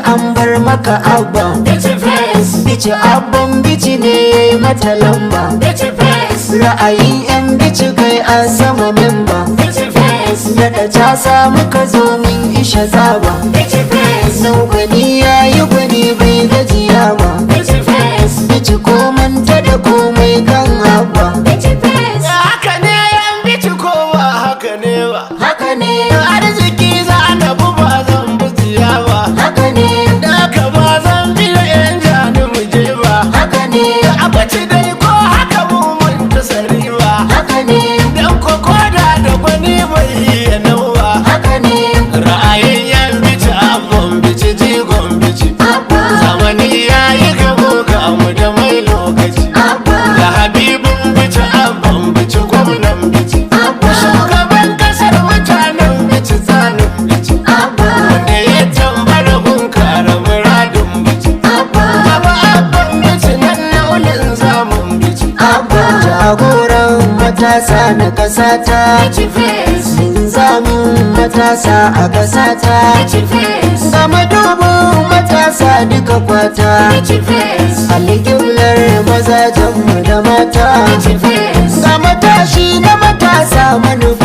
an bar maka Abba. Bichi face. Bichi, abban Bichi ne ya yi mata lamba. Bichi face. Ra'ayin 'yan Bichi, kai a sama memba. Bichi face. Daɗa casa muka zo mun ishe tsaba. Bichi face. Nau gwani ya yi gwani, bai gajiya ba. Bichi face. Bichi ko manta da komai kan Abba. Bichi face. Haka ne yan Bici, ko ba haka ne ba? Haka ne. Arziki za na bu, ba zan bi tsiya ba. Haka ne. Da haka ba zan biya yan jani mu je ba. Haka ne. A Bici dai ko haka mu mun ta sariwa. Haka ne. Dan ko koda da gwani bai iya nawa. Haka ne. Ra'ayin yan Bici, abban Bici, jigon Bici. Abba. Zamani ya yi gabo, ga mu da mai lokaci. Abba. Da Habibun Bici, abban Bici, gwamnan Bici. Abba. Shugaban kasar mutanen Bici, tsanin Bici. Abba. Wanda ya tambara gunkara muradin Bici. Abba. Baba, abban Bici nan naulin zamun Bici. Abba, jagoran matasa na kasata. Bichi face. Linzamin matasa a kasata. Bichi face. Ga madubin matasa duka kwata. Bichi face. Alƙiblar mazajenmu da mata. Bichi face. Ga matashi na matasa manufa.